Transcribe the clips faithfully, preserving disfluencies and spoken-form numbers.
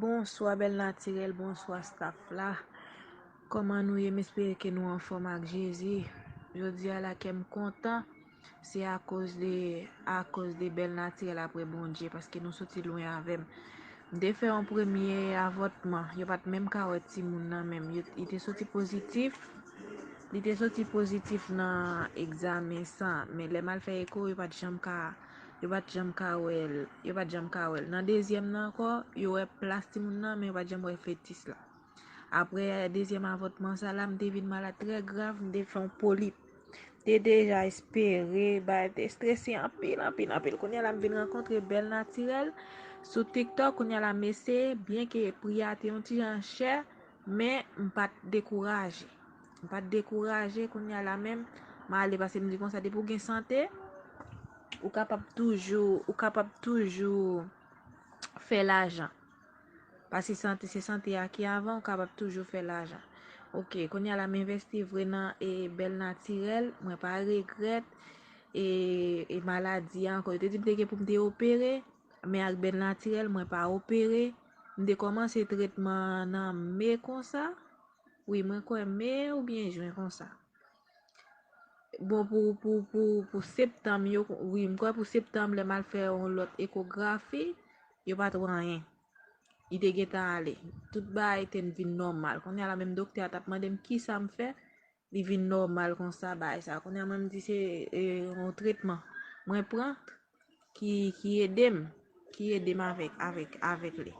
Bonswa Bèl Natirèl, bonswa staff la. Kòman nou ye? M espere ke nou anfòm ak Jezi. Jodi a la kè m kontan, se akoz de, akoz de Bèl Natirèl apre Bondye, paske nou soti lwen avè m. M te fè yon premye avòtman, yo pa t menm ka wè timoun nan menm. Yo, li te soti pozitif, li te soti pozitif nan egzamen san, men lè m al fè eko, yo pa t janm ka, yo pa t janm ka wè l, yo pa t janm ka wè l. Nan dezyèm nan ankò, yo wè plas timoun nan, men yo pa t janm wè fetis la. Apre dezyèm avòtman sa la, m te vin malad trè grav, m te fè yon polip. M te deja espere, bagay te strese anpil, anpil, anpil. Kounye a la, m vin rankontre Bèl Natirèl sou TikTok. Kounye a la, m eseye, byen ke pri a te yon ti jan chè, men m pa t dekouraje. M pa t dekouraje, kounye a la menm, m ale, paske m di konsa, depi w gen sante, ou kapab toujou, ou kapab toujou fè lajan. Paske sante, se sante a ki avan, ou kapab toujou fè lajan. Ok, kounye a la m envesti vre nan e, Bèl Natirèl, mwen pa regrèt, e, e maladi a ankò. Yo te di m te gen pou m te opere, men ak Bèl Natirèl, mwen pa opere. M te kòmanse tretman nan me konsa. Wi, mwen kwè me oubyen jen konsa. Bon, pou, pou, pou, pou septanm, yo, wi, m kwè pou septanm, lè m al fè yon lòt ekografi, yo pa t wè anyen. Li te gentan ale. Tout bagay te vin nòmal. Kounye a la, menm doktè a t ap mande m kisa m fè, li vin nòmal konsa, bagay sa. Kounye a, mwen, m di se, e, yon tretman mwen pran ki, ki ede m, ki ede m avèk, avèk, avèk li.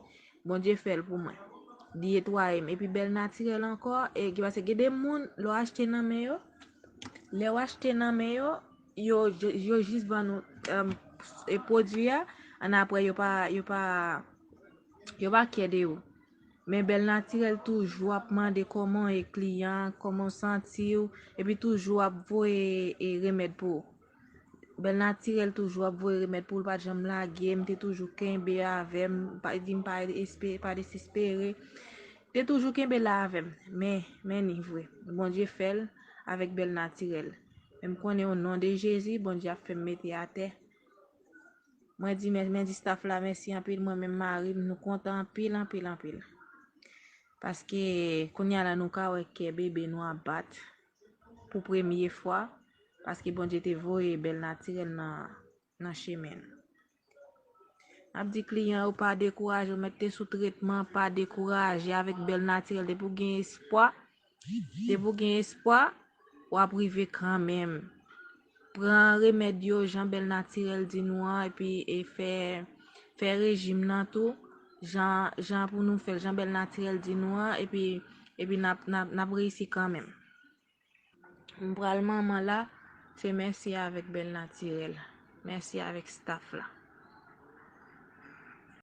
Bondye fè l pou mwen. Li netwaye m. Epi Bèl Natirèl ankò, e, ki pase gen de moun, lè w achte nan men yo, lè w achte nan men yo, yo, yo jis ban nou, em, e, pwodui a, annapre yo pa, yo pa, yo pa kè de ou. Men Bèl Natirèl toujou ap mande kòman w ye kliyan, kòman w santi w, epi toujou ap voye, e, remèd pou ou. Bèl Natirèl toujou ap voye remèd pou l, pa t janm lage m, te toujou kenbe avè m, pa di m pa espe-, pa desespere. Te toujou kenbe la avè m. Men, men ni vre. Bondye fè l avèk Bèl Natirèl. Men m konnen o non de Jezi, Bondye ap fè m mete atè. Mwen di, men, men di staff la mèsi anpil, mwen menm mari m, nou kontan anpil, anpil, anpil. Paske kounye a la nou ka wè kè bebe nou ap bat pou premye fwa, paske Bondye te voye Bèl Natirèl nan, nan chemen n. M ap di kliyan yo pa dekouraje, ou mèt te sou tretman, pa dekouraje avèk Bèl Natirèl, depi w gen espwa, depi w gen espwa, w ap rive kanmenm. Pran remèd yo jan Bèl Natirèl di nou an, epi e fè, fè rejim nan tou, jan, jan pou nou fè l, jan Bèl Natirèl di nou an, epi, epi n ap, n ap, n ap reyisi kanmenm. M pral manman la, se mèsi avèk Bèl Natirèl. Mèsi avèk staff la.